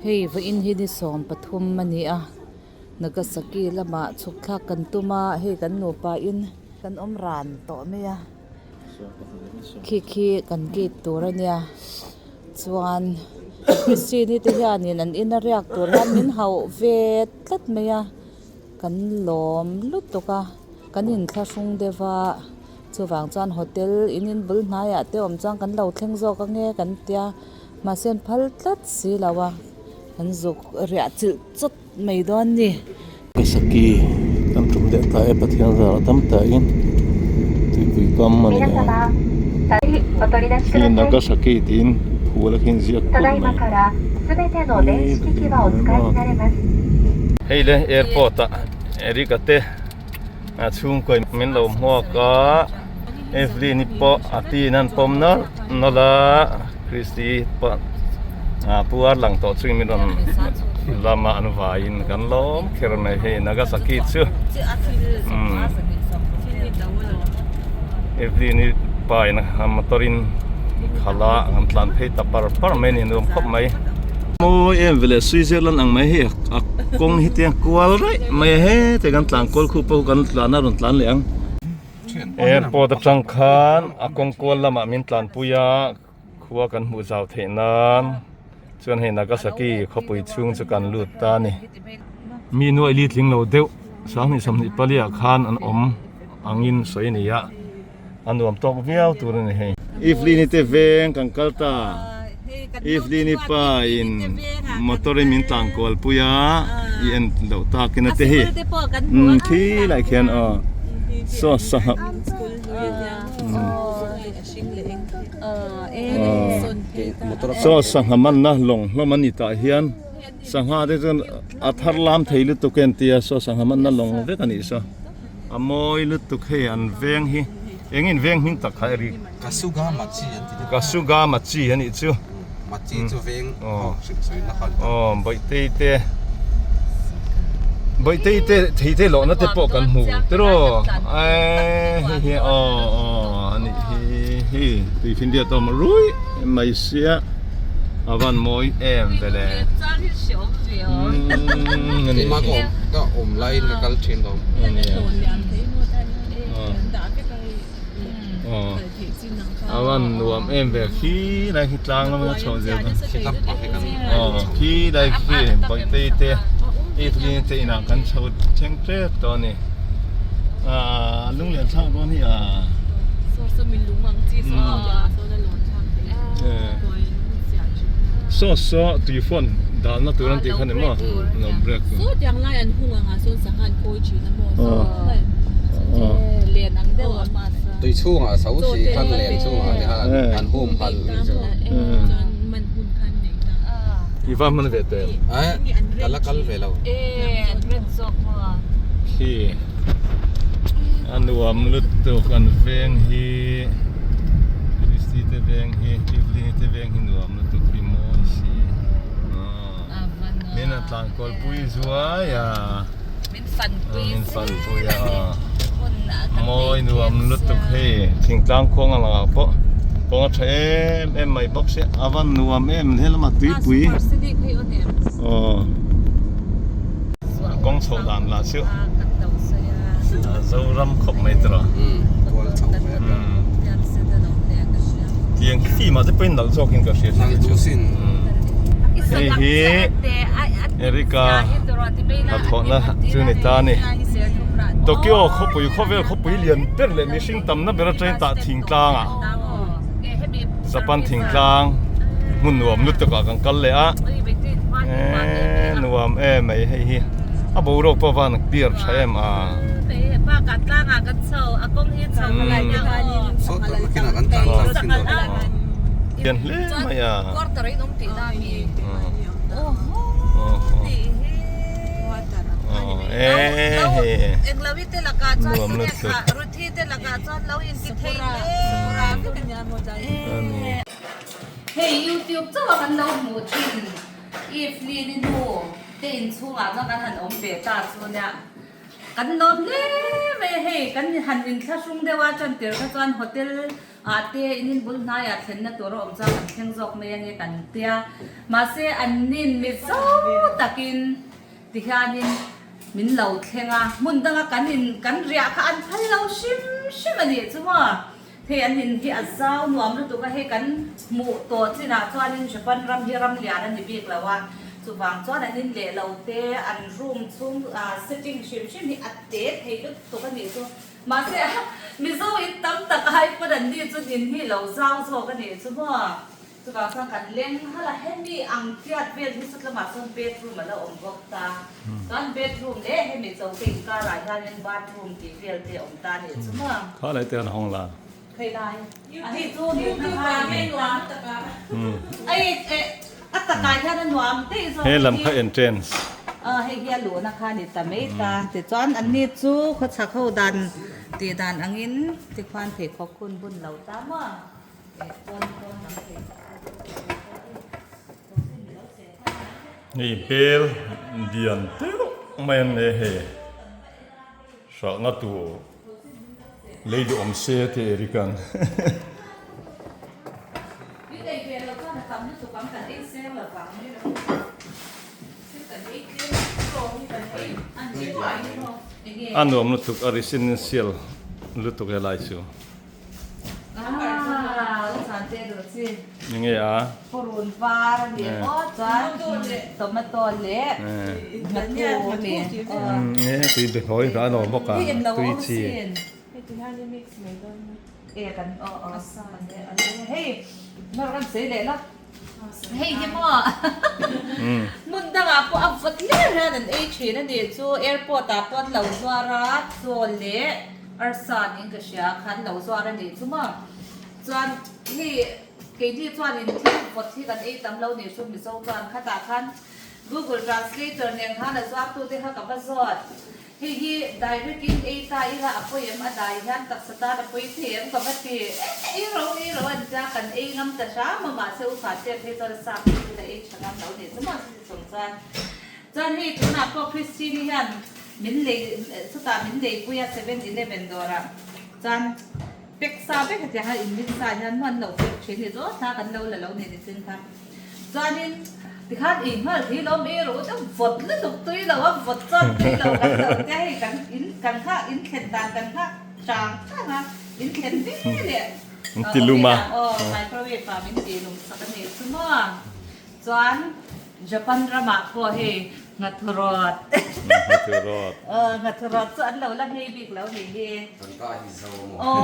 Hei vawiin hi ni 13 a ni a, Nagasaki lamah chhuk thlak kan tum a, hei kan nupa in kan awm ran tawh mai a, khi khi kan gate tur a nia chuan Christine te hianin an ina riak tur hian min hauh ve tlat mai a. Kan lawm lutuk a, kan inthlahrung deuh a, chuvang chuan hotel in in bul hnaiah te awm chuan kan lo thleng zawk ange kan tia, mahse an phal tlat si lo a, kan zuk riah chilh chawt mai dawn ni. Nagasaki kan tum leh ta e Pathian zarah tam tahin tuipui kam a ni a, khi Nagasaki tiin phul a khin ziak kulh mai. Hei le airport ah Eric-a te a chhungkaw min lo hmuak a Evelyn-i pawh a tin an pawm nawlh nawlh a Christy pawh a puar lang tawh chungin min rawn lam a an vaiin kan lawm kher mai hei Nagasaki chu umm Evelyn-i pa in a motor in khalh a an tlan phei ta par par mai a ni nuam khawp mai. Mawi em veleh Switzerland ang mai hei a kawng hi tiang kual raih mai a heti kan tlan kual khup pawh kan tlan a rawn tlan leh ang. Airport atang khan a kawng kual lamah min tlanpui a khua kan hmuh zau theih nan chuan hei Nagasaki khawpui chhung chu kan lut ta a ni. Mi nuaih li tling lo deuh 2024 ah khan an awm angin sawi a ni a. A nuam tawk viau tur a ni hei. Evelyn-i te veng kan kal ta. Evelyn-i pa in motor in min tlan kual pui a, i en loh takin a te hi. Umm khi lai khian aw saw sangha saw sangha manna lawng hlawm a ni tah hian sangha te chuan a thar lam thei lutuk e an tia saw sangha manna lawng vek a nih saw. A mawi lutuk hei an veng hi eng in veng hming tak kha e ri. Kasuga Machi an ti deuh. Kasuga Machi a nih chu. Machi chu veng ho hrim sawi na khan. Aw Bawihtei te Bawihtei te thei te lawhna te pawh kan hmu tiraw eee hei hi aw aw a nih hi hi tuifinriat a awm ruih mai sia a van mawi em vele. Umm a nih hi. Ka awm laiin ka kal thin lo. A van nuam em ve khi lai khi tlang lama chhoh zel kha aw khi lai khi Bawihtei te Evelyn te inah kan chho thleng tep tawh a ni ah lunglen thlak dawn hi ah Saw saw tui fawn dalna tur an tih kha ni maw lo break tur. Saw tiang lai an hung ang ah sawn sangha an khawi thin a maw saw len ang deuh a masa. Tui chhungah so si khan len chungah te khan an hum hal ni chu. Chuan man hun khan nei ta. I va hman ve teh. Ai ka la kal ve lo. E an ren zawk maw. Khi a nuam lutuk an veng hi Christy te veng hi Evelyn te veng hi nuam lutuk hi mawi si min a tlan kual pui zuai a min fan pui min fan pui a mawi nuam lutuk hei thingtlang khuang ang ah pawh kawng a tha em em mai bawk sia a va nuam em helama tuipui aw kawng chhoh dan lah chu Zoram khawp mai tawh tiang hi fim ah te pawhin nalh zawkin ka hria hei hi Erica hnathawhna chu ni ta a ni Tokyo khawpui khawvel khawpui lian ber leh mihring tamna ber atangin tah thingtlang ah Japan thingtlang hmun nuam lutuk ah kan kal leh a eee nuam em mai hei hi a boruak pawh a van clear tha em a. Lian hle mai a. Nuam lutuk. Hei youtube chauh a kan lo hmuh thin Evelyn-i nu te inchhungah chuan kan han awm ve ta chu nia. Kan lawm hle mai a hei kan han inthlahrung deuh a tan tir kha chuan hotel ah te in in bul hnaiah thlenna tur a awm chuan kan thleng zawk mai ange kan tia mahse an nin mi zo takin tihianin min lo thleng a hmun danga kan in kan riah kha an phal lo hrim hrim a nih chu maw. Hei an in hi a zau nuam lutuk a, hei kan hmuh tawh chinah chuanin Japan ram hi ram lian a ni bik lo a, chuvang chuan an in leh lo te, an room chhung setting hrim hrim hi a te thei lutuk a nih chu. Mahse Mizo in tam tak ai pawn an ni chu in hi lo zau zawk a nih chu maw. Chuvang chuan kan leng halh a, hemi ang tiat vel hi chu tlangah chuan bedroom a la awm bawk ta. Chuan bedroom leh hemi choka inkarah hianin bathroom tih vel te a awm ta a nih chu maw. Kha lai te an hawng la. Khawi lai? A hei chu nihna kha a ni ta. Ai a takah hian a nuam daih zawk He lam kha entrance. Aw hei hi a luhna kha a ni ta mai ta. Tichuan anni chu khawchhak ho dan tih dan angin tikhuan pheikhawk hun bun lo ta maw. Hei bel lian deuh mai an nei a hei hralhna tur lei duh awm se a ti Eric an. A nuam lutuk a residential lutuk helai chu. Enge a? Purun var a ni maw chuan tomato leh nghathu a ni. Nge tui be hawi hla lo bawk a tui chi. E kan aw aw hei nawr kan sawi leh la hei hi maw hmun dangah pawh a vawt hle hian an ei thin a nih chu airport ah pawh an lo zuar a chaw leh Arsa niin ka hria khan lo zuar a nih chu maw. Chuan hei keini chuanin thil vawt hi kan ei tam lo nih chu Mizo chuan khatah khan Google Translator nen khan a zuartute kha ka va zawt. Hei hi direct in ei ta ila a pawi em a dai hian taksa tan a pawi thei em ka va ti. Ei ro ei ro an tia kan ei ngam ta hram a mahse upa chet phei chuan a sap hi chu la ei tha ngam lo nih chu maw chuti chung chuan. Chuan hei tunah pawh Christine hian min lei chutah min leipui a 7-Eleven dawrah chuan pack sa vek hetiang a in mix sa hian maw an lo pack thin ni zawt a kan lo la lo nen nichin kha chuanin tikhan ei nghal thei lawm ei rawh u chuan vawt lutuk tui lo a vawt chuan tui lo kan lo tia hei kan in kan nghak in thlen dan kan nghak chang chang a in thlen ve leh An ti lum a. Aw microwave ah min tih lum sak a nih chu maw. Chuan Japan ramah pawh hei nghathurawt Nghathurawt. Aw nghathurawt chu an lo la nghei bik lo nih hi. Kan ka hi zo maw. Aw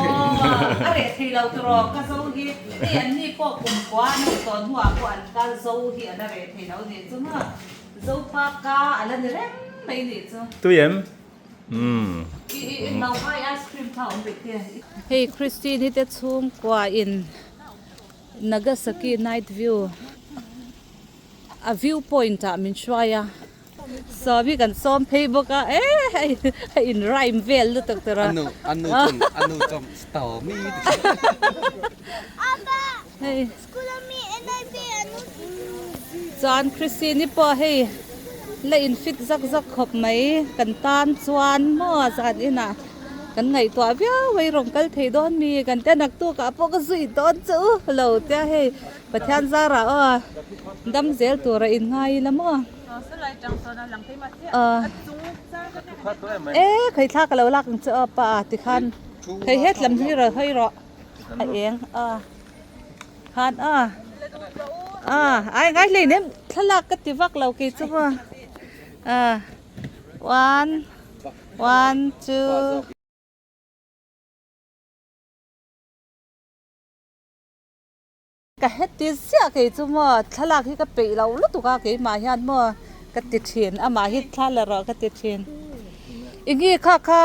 a reh thei lo tawrawk ka zo hi. Hei an ni pawh kum kua an awm tawh hnuah pawh an kal zo hi a la reh thei lo nih chu maw. Zopa ka a la ni reng mai nih chu. Tui em? Umm. I i i no vai ice cream kha awm rih te. Hei Christine hi te chhungkua in Nagasaki night view a view point ah min hruai a sawmi kan sawm phei bawk a e hei a in rhyme vel lutuk tur a Anu anu chawm anu chawm stawmi hei chuan Christine-i pawh hei la in fit zak zak khawp mai kan tan chuan maw zan inah. Kan ngaihtuah viau a i rawn kal thei dawn mi kan tia naktuk ah pawh ka zui dawn che u lo tia hei Pathian zarah aw dam zel tur a in ngai ila maw e khaithla ka lo lak ang che aw pa tikhan hei het lam hi rawn hawi rawh a eng a khan a a ai ngai hleinem thlalak ka ti vak lo kei chu maw a one. One, two. Ka heti ziah kei chu maw thlalak hi ka peih lo lutuk a keimah hian maw ka ti thin amah hi thla la rawh ka ti thin eng nge kha kha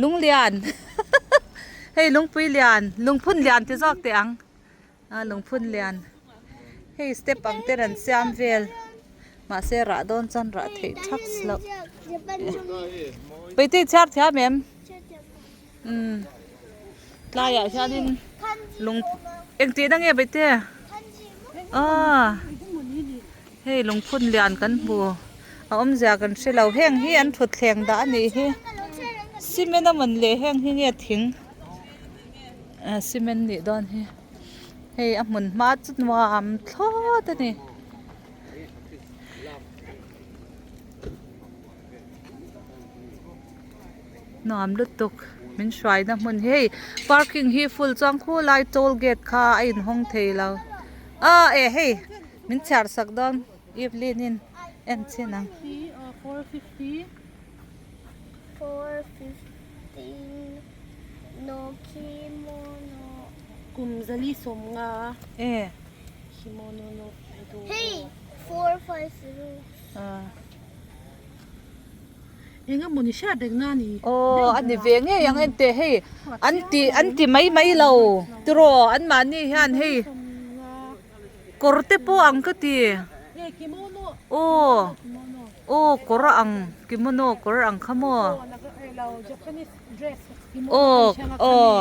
lunglian hei lungpui lian lungphun lian ti zawk teh ang. A lungphun lian hei step ang ten an siam vel mahse rah dawn chuan rah theih thak loh peite chhiar thiam em umm tlaiah hianin lung engtih na nge peite aw hei lungphun lian kan hmu. A awmzia kan hre lo heng hi an thutthleng dah a nih hi cement a mawn le heng hi nge thing ah cement nih dawn hi hei a hmun hma chu nuam thlawt a ni. Nuam lutuk min hruaina hmun hi hei parking hi full chuan khulai toll gate kha a inhawng thei lo a eh hei min chhiar sak dawn. Evelyn in en chin ang. E. Aw a ni ve ngei ang en teh hei an ti an ti mai mai lo tiraw an mahni hian hei. Kawr te pawh ang ka ti. Aw aw kawr ang kimono kawr ang kha maw. Aw aw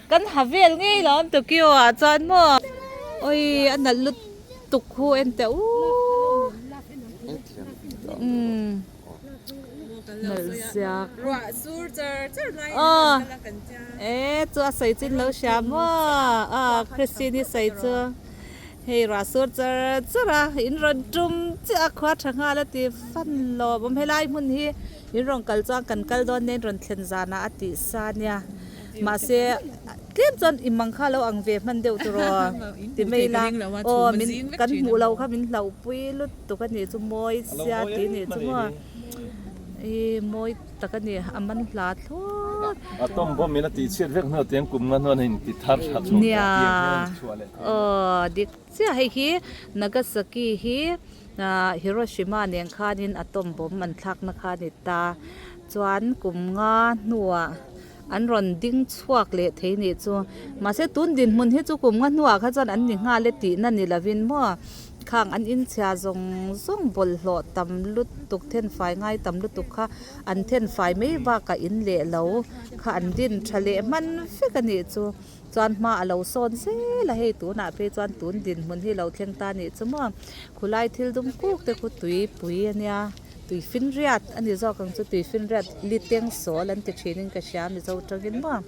kan ha vel ngei lo ang Tokyo ah chuan maw. Awii a nalh lutuk khu en teh uuh umm. Nalhziak aw e chu a sawi chin lo hria maw aw Christine i sawi chu hei ruah sur char char a in rawn tum chiah a khua tha nghal a ti fan lawm awm helai hmun hi in rawn kal chuan kan kal dawn nen rawn thlen zanah a tih sa ania mahse tlem chuan i mang kha lo ang ve hman deuh tur aw ti mai ila aw min kan hmuh loh kha min hlauhpui lut. Tuk a nih chu mawi sia tih nih chu maw ih mawi tak a ni a man hla thlawt. A tawm bawm in a tih chhiat vek hnuah tiang kum nga hnuan a inti thar tha chhuak Nia aw dik chiah hei hi Nagasaki hi ah Hiroshima nen khanin atom bomb an thlakna kha a ni ta chuan kum nga hnuah an rawn ding chhuak leh thei nih chu mahse tun dinhmun hi chu kum nga hnuah kha chuan an ni nghal e tihna ni lovin maw khang an inchhia zawng zawng bawlhhlawh tam lutuk thenfai ngai tam lutuk kha an thenfai mai bakah in leh lo kha an din tha leh hman vek a nih chu chuan hma a lo sawn zel a hei tunah phei chuan tun dinhmun hi lo thleng ta nih chu maw khulai thil dum kuk te khu tuipui a nia. Tui finriat a ni zawk ang chu tui finriat liteng sawl an ti thin in ka hria mizo tangin maw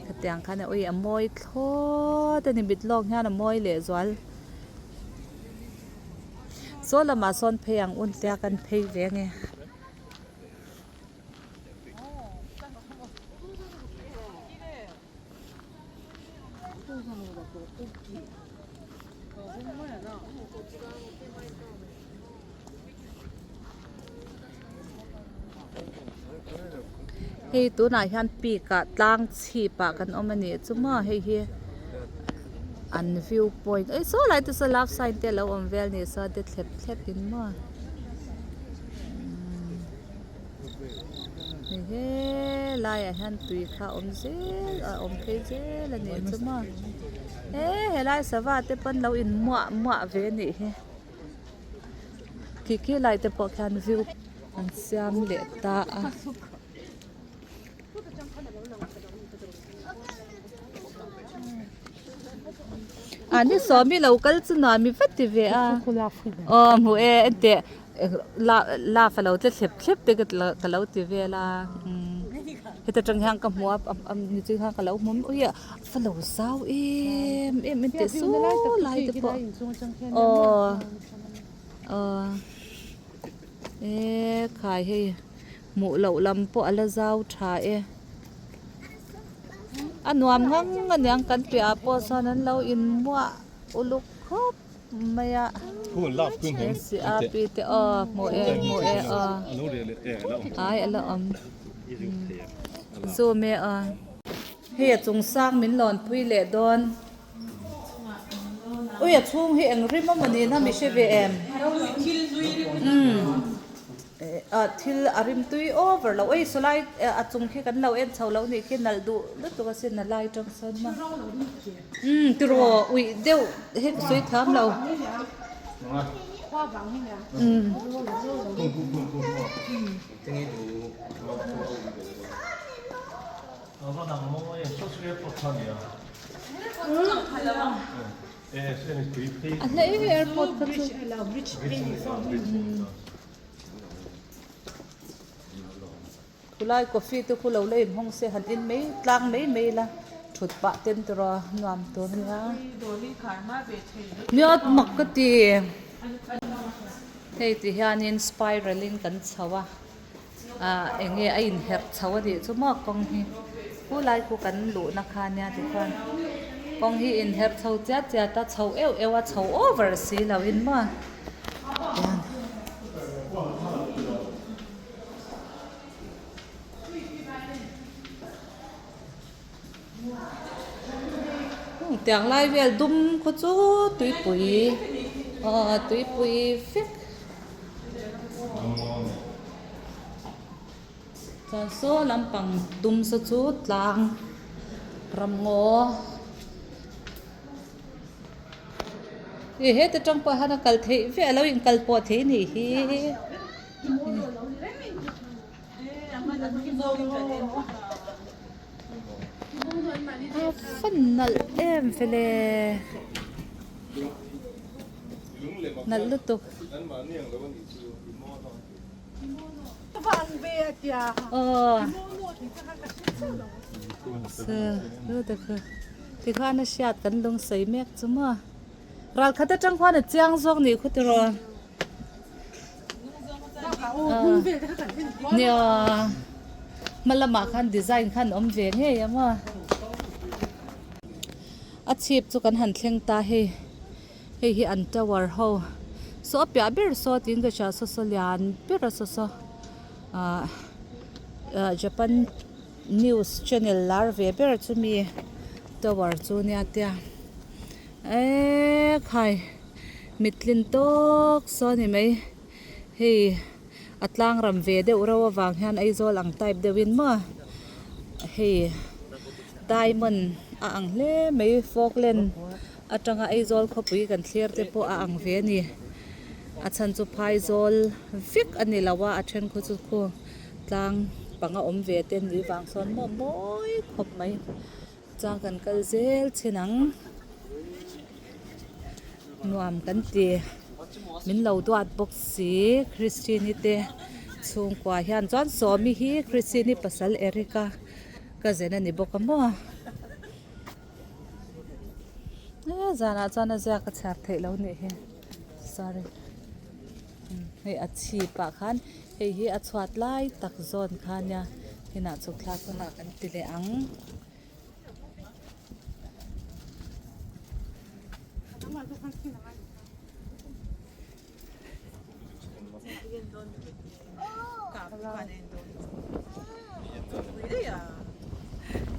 hetiang khan ui a mawi thlawt a ni mit lawk hian a mawi leh zual saw lamah sawn phei ang un tia kan phei ve ange. Hei tunah hian peak ah tlang chhip ah kan awm a nih chu maw hei hi an view point ei saw lai te saw love sign te alo awm vel ni saw te thlep thlep in maw hei helaiah hian tui kha a awm zel a awm phei zel a nih chu maw he helai sava te pawn lo in muah muah ve a nih hi. Khi khi lai te pawh khian view an siam leh ta a. A ni sawmi lo kal chu nuam i vat ti ve a aw hmu e enteh love a lo tle thlep thlep te ka lo ti vel a heta tang hian ka hmu a ni chu khan ka lo hmu ui a va lo zau em em enteh saw lai te pawh aw aw e khai hei hmuh loh lam pawh a la zau tha e. A nuam ngang aniang kan piahah pawh sawn an lo inmuah uluk khawp mai a si a pi te aw hmuh e hmuh e aw ai a la awm zoom e aw hei a chung sang min lawn pui leh dawn ui a chhung hi eng rim emaw niin a mi hre ve em umm. Ah thil a rim tui over lo ei saw lai a chung khi kan lo en chho lo nih khi nalh duh lutuk a sin a lai tang sawn maw umm tiraw uih deuh hi ka sawi thiam lo umm. A hlei airport kha chu. Khulai coffee te khu lo la inhawng se han in mai tlang mai mai ila thut pah ten tawrh a nuam tur ania. Nia mak ka ti. Hei ti hianin spiral in kan chho a ah eng nge a inherh chho a nih chu maw kawng hi khulai khu kan luhna kha ania tikhuan kawng hi inherh chho chiat chiat a chho euh euh a chho over si lo in maw tihian. Tiang lai vel dum khaw chu tuipui aw tuipui vek chuan saw lampang dum saw chu tlang ramngaw. Ih heta tang pawh hian a kal theih vek a lo inkal pawh theih a nih hi. A fan nalh em fele nalh lutuk aw tikhan a hriat kan lung sawi mek chu maw ral khat atang khuan a chiang zawk nih khaw tiraw. Nia hma lamah khan design khan awm ve ngei ang a a chhip chu kan han thleng ta hei hei hi an tower ho saw a piah ber saw tiin ka hria saw saw lian ber a saw saw ah ah Japan news channel lar ve ber chumi tower chu nia tia eee khai. Mittlin tawk saw a ni mai hei a tlang ram ve deuh reuh avang hian Aizawl ang type deuhin maw hei diamond a ang hle mai falkland atanga Aizawl khawpui kan thlir te pawh a ang ve a ni a chhan chu phaizawl vek a ni lo a a then khu chu khu tlang panga awm ve te an nih vang sawn maw mawi khawp mai. Chuan kan kal zel chin ang nuam kan ti min lo duat bawk si Christine-i te chhungkua hian chuan Sawmi hi Christine-i pasal Eric-a cousin a ni bawk a maw he zanah chuan a ziak a chhiar theih loh nih hi sorry hei a chhip ah khan hei hi a chhuat lai tak zawn kha nia inah chhuk thlak hunah kan ti leh ang.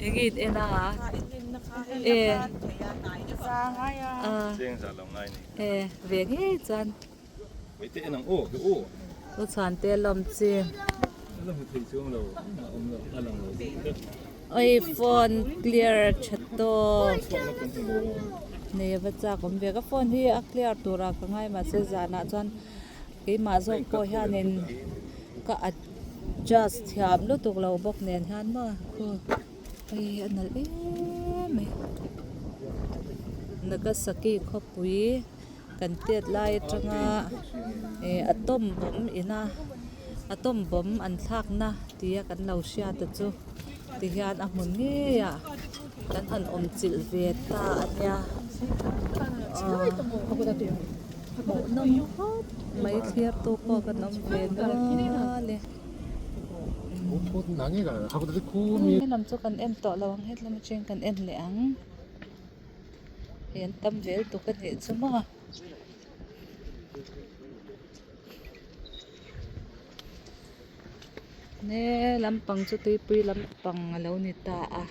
Eng in en a e e ve ngei chuan u chhuan te lawm chi oi phone clear tha tawk nei a va chak awm ve ka phone hi a clear turah ka ngai mahse zanah chuan keimah zawk pawh hianin ka adjust thiam lutuk lo bawk nen hian maw khu hei a nalh em mai Nagasaki khawpui kan tet lai atanga ih atom bomb ina atom bomb an thlakna tia kan lo hriat a chu tihian a hmun ngei ah kan han awm chilh ve ta a nia aw hmuhnawm khawp mai thlir tu pawh kan awm ve nual e helam chu kan en tawh lo ang helam atangin kan en leh ang. Hei an tam vel tuk a nih chu maw. Ne lampang chu tuipui lampang a lo ni ta a.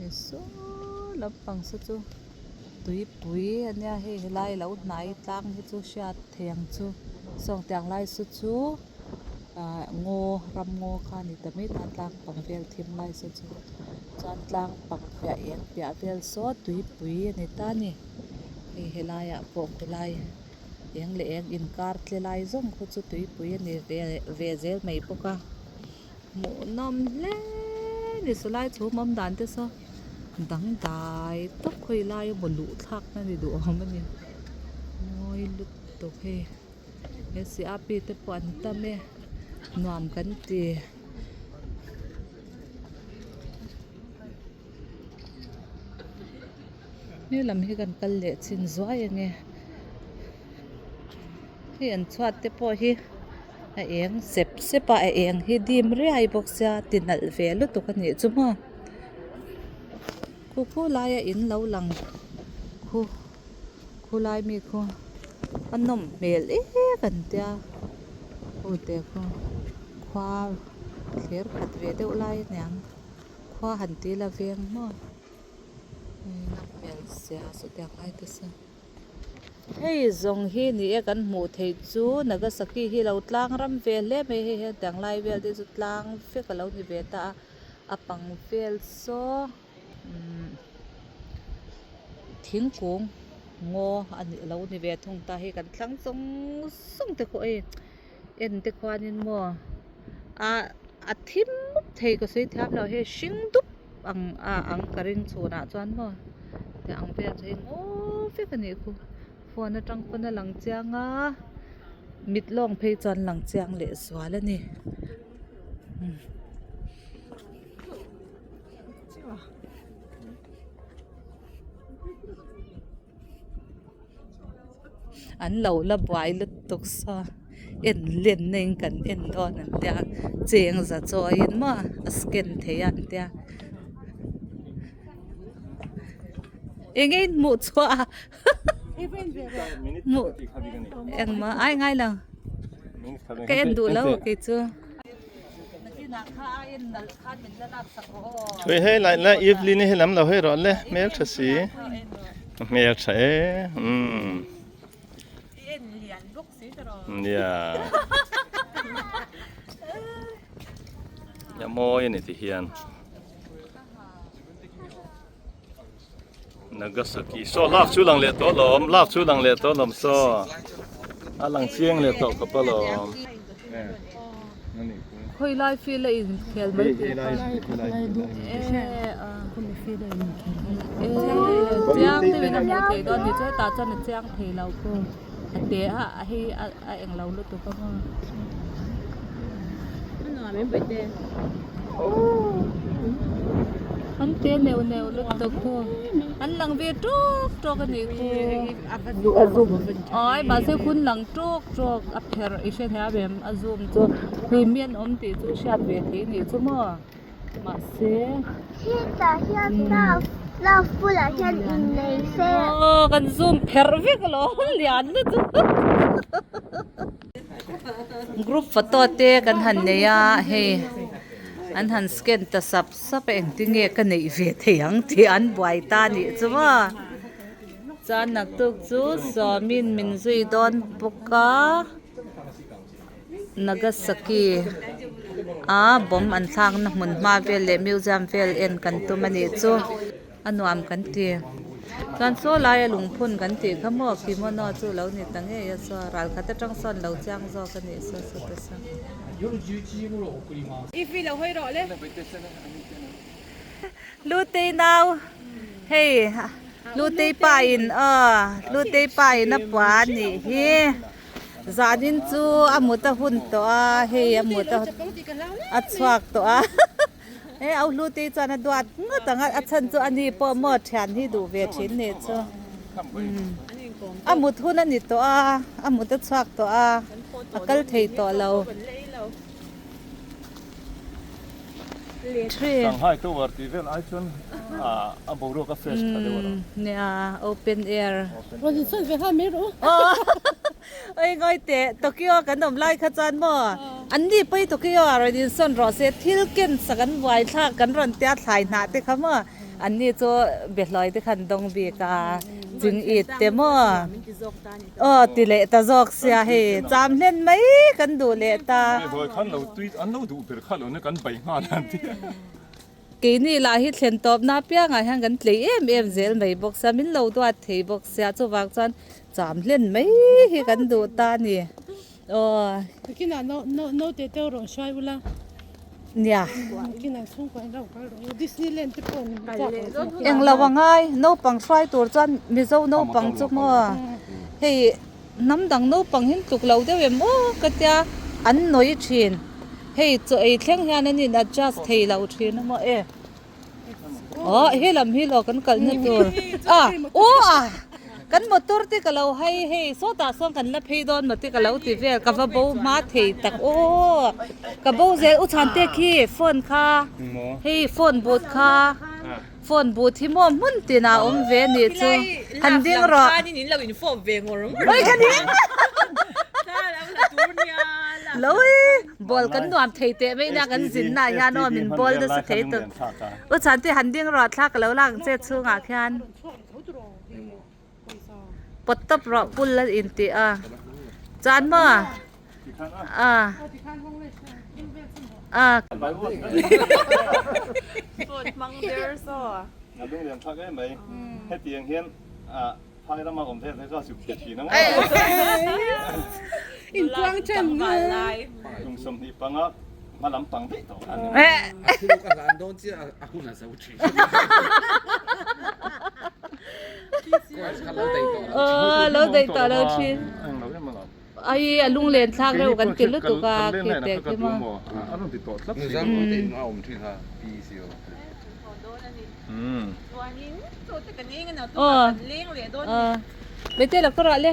Hei saw lampang saw chu tuipui a nia hei helai lo hnai tlang hi chu hriat thei ang chu sawng tiang lai saw chu ah ngaw ram ngaw kha a ni ta mai ta tlang pang vel thim lai saw chu chuan tlang pang piah eng piah vel saw tuipui a ni ta a ni hei helaiah pawh khawlai. Eng leh eng inkar tle lai zawng khu chu tuipui a ni ve ve zel mai bawk a hmuhnawm hle ni sawlai chhum awm dan te saw dangdai tawp khawi lai emaw luh thlak na ni duh awm a ni mawi lutuk hei he C R P te pawh an tam e nuam kan ti. He lam hi kan kal leh chin zuai ange hei an chhuat te pawh hi a eng sep sep a a eng hi dim riai bawk sia ti nalh ve lutuk a nih chu maw khu khu laia in lo lang khu khulai mi khu a nawm hmel em an tia aw te khu khua thler khat ve deuh lai aniang khua han ti la veng maw. Hei zawng hi ni e kan hmuh theih chu Nagasaki hi lo tlang ram ve hle mai hei hian tiang lai vel te chu tlang vek a lo ni ve ta a a pang vel saw umm thingkung ngaw a ni lo ni ve thung ta hei kan thlang zawng zawng te pawh hei en te khuanin maw ah a thim mup thei ka sawi thiam lo hei hring dup ang a ang ka ring chhunah chuan maw tih ang vel chu hei ngaw vek a nih khu phone atang pawn a lang chiang a mit lawng phei chuan lang chiang leh zual a ni. An lo la buai lutuk saw en len na in kan en dawn an tia cheng za chawiin maw a scan thei a an tia eng nge in hmuh chhuah a hmuh engmah ai ngai lo ka en duh lo kei chu. Ui hei lai lai Evelyn hi lam lo hei rawh le hmel tha si hmel tha e umm nia a mawi a ni ti hian Nagasaki saw lak chu lang leh tawh lawm lak chu lang leh tawh lawm saw a lang chiang leh tawh khawp alawm. Khawi lai field a inkhel mai tih kha chiang deuhin a hmuh theih dawn ni chu hetah chuan a chiang thei lo khu a te a hei a englo lutuk a maw. An te neuh neuh lutuk khu an lang ve tawk tawk a nih khu awii mahse hun lang tawk tawk a pherh i hre thei a em a zoom chu hlui mi an awm tih chu hriat ve theih a nih chu maw mahse hetah hian love love bulah hian innei se aw kan zoom pherh vek alawm lian lutuk. Group photo te kan han nei a hei an han scan ta sap sap a engtinge ka neih ve thei ang tih an buai ta a nih chu maw chuan naktuk chu sawmin min zui dawn bawk a Nagasaki a bomb an thlakna hmun hma vel leh museum vel en kan tum a nih chu. A nuam kan ti. Chuan saw laia lungphun kan tih kha maw kimono chu lo ni ta ngei a saw ral khat atang sawn lo chiang zawk a nih saw saw te saw. Lutei nau hei Lutei pa in aw Lutei pa in a pua a nih hi zanin chu a mut a hun tawh a hei a mut a chhuak tawh a. He au hlute chuan a duat ngawt ang a, a chhan chu ani pawh maw thian hi duh ve thin nih chu. A mut hun a ni tawh a, a mut a chhuak tawh a, a kal thei tawh lo. Shanghai Tower tih vel ai chuan a boruak a fresh tha deuh a lo. Nia, open air. Oi ngawi teh, Tokyo a kan awm lai kha chuan maw an ni pawi Tokyo ah rawn insawn rawh se, thil ken sak an buai thlak kan rawn tia thlai hnah te kha maw an ni chu behlawi te khan dawng bik a, ching it te maw aw ti leh ta zawk sia hei cham hlen mai kan duh leh ta. Behlawi khan lo tui an lo duh ber kha lo na kan bai nghal an ti. Keini lah hi thlen tawpna apiangah hian kan tlei em em zel mai bawk sia, min lo duat thei bawk sia, chuvang chuan cham hlen mai hi kan duh ta a ni. Aw. Kinah no no naute te rawn hruai ula. Nia. Kinah chhungkua in lo kal rawh u. Disneyland te pawh ni chak ang chu. Eng lo a ngai, naupang hruai tur chuan Mizo naupang chu maw hei hnam dang naupang hi an tluk lo deuh em aw ka tia an nawi thin. Hei chaw ei thleng hian an in adjust thei lo thin a maw e. Aw he lam hi lo kan kalna tur a aw a kan motor te ka lo hai hei sawtah sawn kan la phei dawn maw te ka lo ti vel ka va bo hma thei tak aw ka bo zel u chhan te khi phone kha hei phone booth kha phone booth hi maw hmun tinah a awm ve a nih chu han ding rawh lo e. Ball kan nuam thei teh mai nia kan zin na hian aw min ball nasa thei tawp. U Chhanti han ding rawh thla ka lo lak ang che chhungah khian. Pawt tawp rawh pul a in tih a. Chuan maw a a. Phai rama awm vel ka chuk thei thin ang. Intuang chen Kum 25 hma lam pang daih tawh a ni. A thil ka hlan dawn chiah a hun a zo thin. Course kha lo daih tawh lo thin. Aw lo daih tawh lo thin. Eng lo em alawm. Ai a lunglen thlak reuh kan ti lutuk a khi teh khi maw. A rawn ti tawh tlat si. Nizam te in a awm thin kha PEC aw. Aw aw Bete la kawrah le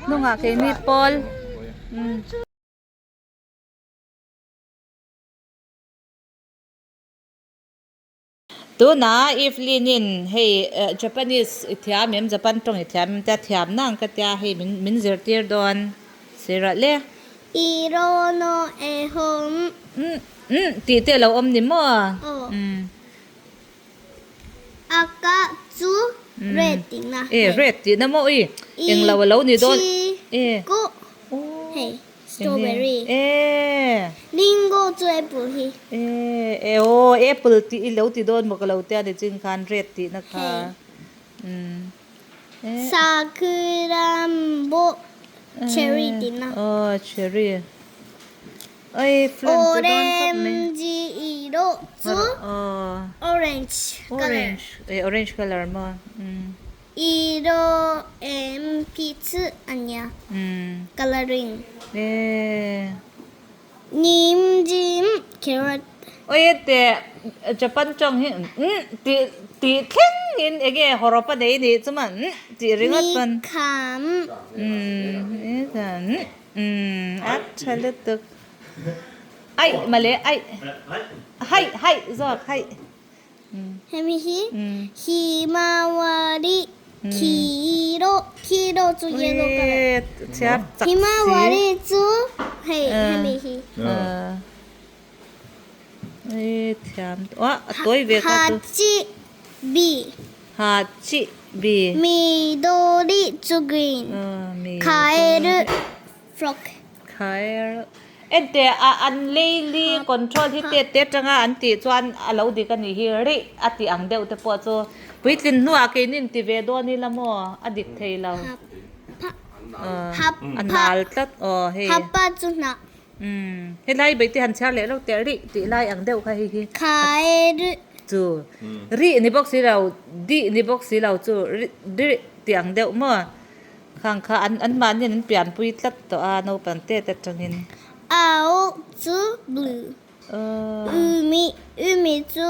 hnungah keini pawl umm. Tunah Evelyn in hei Japanese i thiam em Japan tawng i thiam em tia thiam na ang ka tia hei min min zirtir dawn sirah le. Iro no e hom. Umm umm tih te a lo awm ni maw? Aw. Umm. Aka chu red tihna. E red tihna maw ui englo a lo ni dawn. E ku hei strawberry. E Ringo chu apple hi. E e aw apple tih i lo ti dawn maw ka lo tia ni chin khan red tihna kha. Umm. Sakurambo cherry tihna. Aw cherry. Oi flan chu dawn khawp mai. Orange iro chu orange color. Orange eh orange color maw umm. Iro em pi chu ania coloring. Eh. Nim jim carrot. Oi teh Japan tawng hi umm tih tih thleng in enge hawrawp a nei nih chu maw umm tih ringawt pawn. Mikham. Umm Umm a tha lutuk. Aih male aih. Haih haih zawk haih. Hemi hi himawari kiro kiro chu yellow color. Chhiar chak si. Himawari chu hei hemi hi. Ui thiam a tawi ve kha chu. Hachi bi. Hachi bi. Midori chu green. Kaeru frog. Kaeru ente a an leili control hi te te atanga an tih chuan a lo dik a nih hi rih a tih ang deuh te pawh chu puitlin hnuah keini in ti ve dawn ila maw a dik thei lo. A nal tlat aw hei. Hapa chu hnah. Umm helai beite han chhiar leh lo teh rih tih lai ang deuh kha hei hi. Khai rih. Chu rih ni bawk si lo dih ni bawk si lo chu rih rih tih ang deuh maw khang kha an an mahni an pianpui tlat tawh a naupang te te atangin. Ao chu blue. Umi umi chu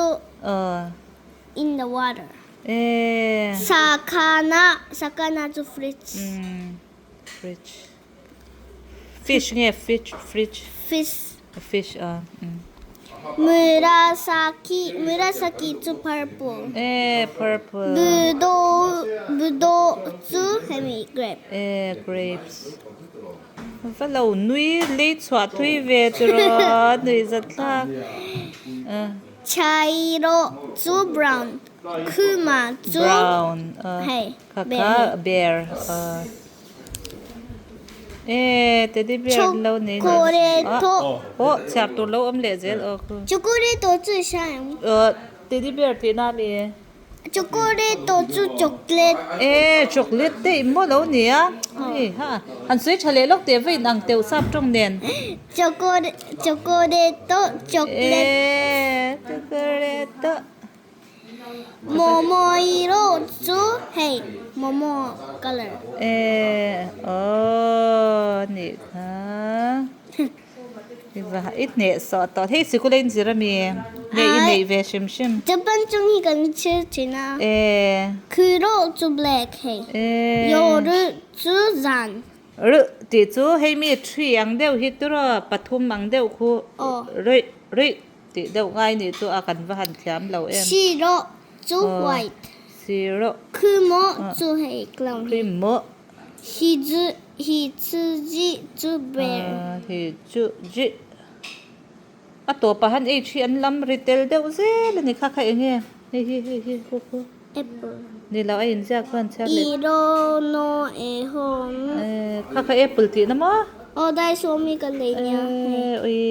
in the water. Sakana sakana chu fridge. Umm fridge. Fish nge fridge fridge? Fish. Fish a umm. Murasaki murasaki chu purple. Eh purple. Budou budou chu hemi grape. Eh grapes. Va lo nui lei chhuah thui ve tiraw nui zat thlak. Chairo chu brown. Kuma chu brown hei kha kha bear a. E teddy bear lo nei Chocolate oh chhiar tur lo awm leh zel aw khu Chocolate chu hriat ang aw Teddy bear tihna a mi? Chocolate chu chocolate. E chocolate te i maw lo nia. Hei ha han sawi tha leh lawk teh va in ang teuh sap tawng nen. Chocolate chocolate chocolate. E chocolate. Momo iro chu hei momo color. E aw nih kha. I hneh sawh tawh hei sikul a inzir a mi nge i neih ve hrim hrim. Japan chung hi kan chhir thin a. E. Kuro chu black hei. E. Yoru chu zan. Ru tih chu hei mi tree ang deuh hi turaw pathum ang deuh khu ruih ruih tih deuh ngai nih chu a kan va han thiam lo em. Shiro chu white. Shiro. Kumo chu hei clown hi. Kumo. Hizu hitsuji chu bear. Hitsuji. A tawpah han H hi an lam ri tel deuh zel a ni kha kha eng nge hei hi hei hi khu khu. Apple. Ni lo a inziak chuan chhiar leh. Iro no e hon. Kha kha apple tih na maw? Aw daisawmi ka nei nia. Ui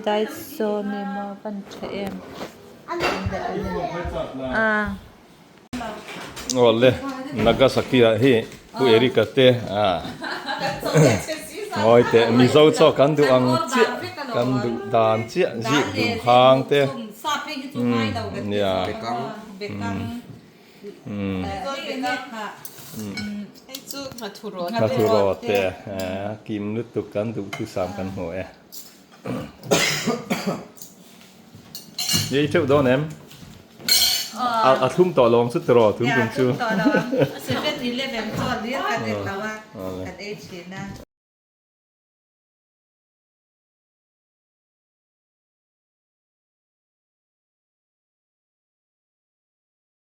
daisawmi maw van tha em. A. Awle Nagasaki ah hi Pu Erika te ah ngawi teh Mizo chaw kan duh ang chiah kan duh dan chiah zip dum hang te umm nia umm nghathu rawt te kim lutuk kan duh thusam kan hmu e. Ni theuh dawn em? A thlum tawh lo ang chu tiraw tun tum chu. 7-11 chuan lir kan en lo a, kan ei thin a.